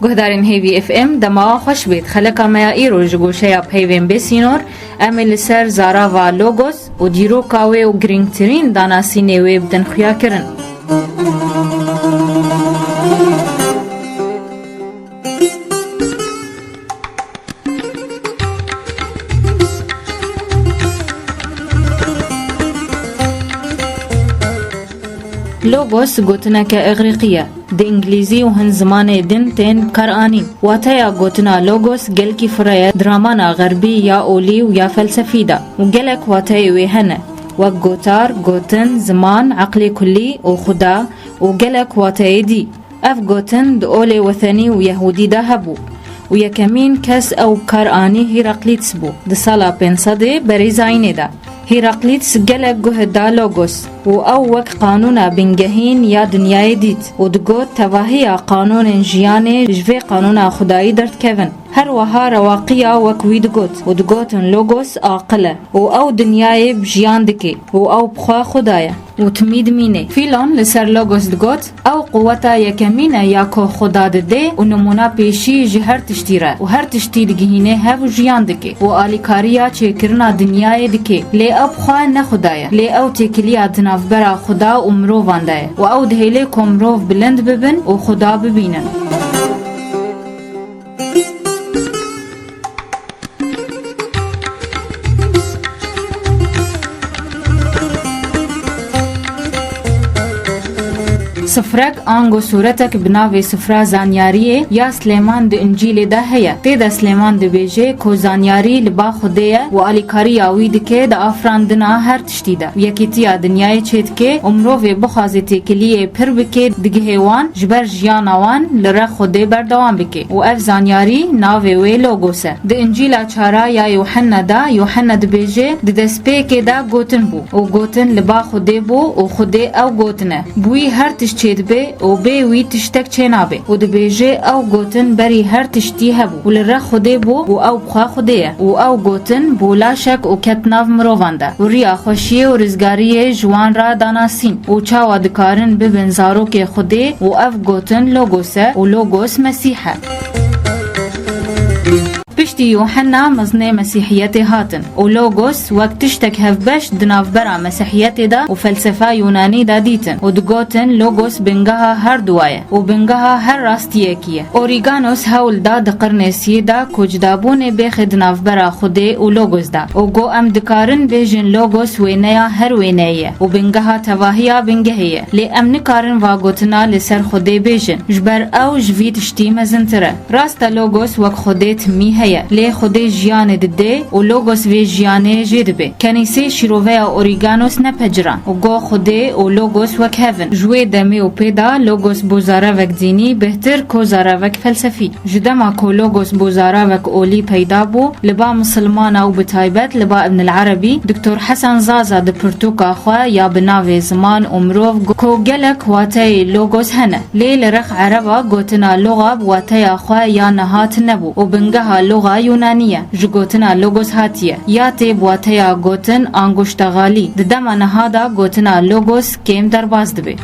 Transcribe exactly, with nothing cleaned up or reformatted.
Guhdarên Hêvî F M, dema xweş bêt. Xeleka me ya îro ji goşeya peyvên bê sînor, em ê li ser zarava Logos û dîroka wê û girîngtirîn danasînê wê bidin xuyakirin. Logos gotineke îgrîqî ye. Di îngilîzî û hin zimanê din tên bikaranîn. Wateya gotina logos gelkî firre ye di ramana xerbî ya olî û ya felsefî de û gelek wateyê wê hene, wek gotar, gotin, ziman, eqlê kulî û xuda û gelek wateyê dî. Ev gotin di olê wetenî û yehûdî de hebû û yekemîn kes ew bi kar anî Hîraklîts bû. Di sala pênc sedê berî zayînê de Hîraklîts gelek guh da logos û ew wek qanûna bingehîn ya dinyayê dît û digot, tevahiya qanûnên jiyanê ji vê qanûna xwedayî derdikevin. Her wiha rewaqiya wek wî digot û digotin logos aqil e û ew dinyayê bi jiyan dike û ew bi xwe xweda ye û timî dimîne. Filon li ser logos digot, ew quweta yekemîn e ya ku xweda dide û nimûna pêşî ji her tiştî re û her tiştî digihîne hev û jiyan dike û alîkariya çêkirina dinyayê dike. Lê ew bi xwe ne xweda ye. Lê ew têkiliya di navbera xweda û mirovan de ye û ew dihêle ku mirov bilind bibin û xweda bibînin. Sifrek ango sûretek bi navê Sifra Zanyariyê ya Silêman di Încîlê de heye. Tê de Silêman dibêje ku zanyarî li ba Xwedê ye û alîkariya wî dike di afirandina her tiştî de û yekîtiya dinyayê çêdike û mirovê bixwaze têkiliyê pir bike, digihê wan ji ber jiyana wan li rex Xwedê berdewam bike û ev zanyarî navê wê Logos e. Di Încîla çara ya Yûhenna de, Yûhenna dibêje, di destpêkê de Gotin bû û Gotin li ba Xwedê bû û Xwedê ew Gotin e. Bi wî her tişt çêdibe û bê wî tiştek çênabe û dibêje, ew Gotin berî her tiştî hebû û li rex Xwedê bû û ew bi xwe Xwedê ye û ew Gotin bû laşek û ket nav mirovan de û riya xweşiyê û rizgariyê ji wan re danasîn û çawa dikarin bibin zarokê Xwedê û ev Gotin Logos e û Logos Mesîh e. Piştî Yûhenna mezinê Mesîhiyetê hatin û Logos wek tiştek hevbeş di navbera Mesîhiyetê de û felsefa Yûnanî de dîtin û digotin Logos bingeha her duwa ye û bingeha her rastiyekî ye. Orîganos hewl da di qirnê siyê de ku cudabûnê bêxe di navbera Xwedê û Logos de û got, em dikarin bêjin Logos wêneya her wêneyê ye û bingeha tevahiya bingehê ye. Lê em nikarin va gotina li ser Xwedê bêjin, ji ber ew ji vî tiştî mezintir e. Rast e, Logos wek Xwedê timî heye, lê Xwedê jiyanê dide û Logos vê jiyanê jê dibe. Kenîsê şîroveya Orîganos nepeciran û got, Xwedê û Logos wek hev in. Ji wê demê û pê de Logos bû zarevek dînî bêhtir ku zarevek felsefî. Ji dema ku Logos bû zarevek olî peyda bû, li ba misilmana û bi taybet li ba Ibn el-Erebî, Doktor Hesen Zaza di pirtûka xwe ya bi navê Ziman û Mirov got ku gelek wateyê Logos hene. Lê li rex Ereba gotina loxa bi wateya xwe ya niha tune bû û bingeha loxa Yûnanî ye ji gotina logos hatiye, ya tê bi wateya gotin ango ştexalî. Di dema niha de gotina logos kêm derbas dibe.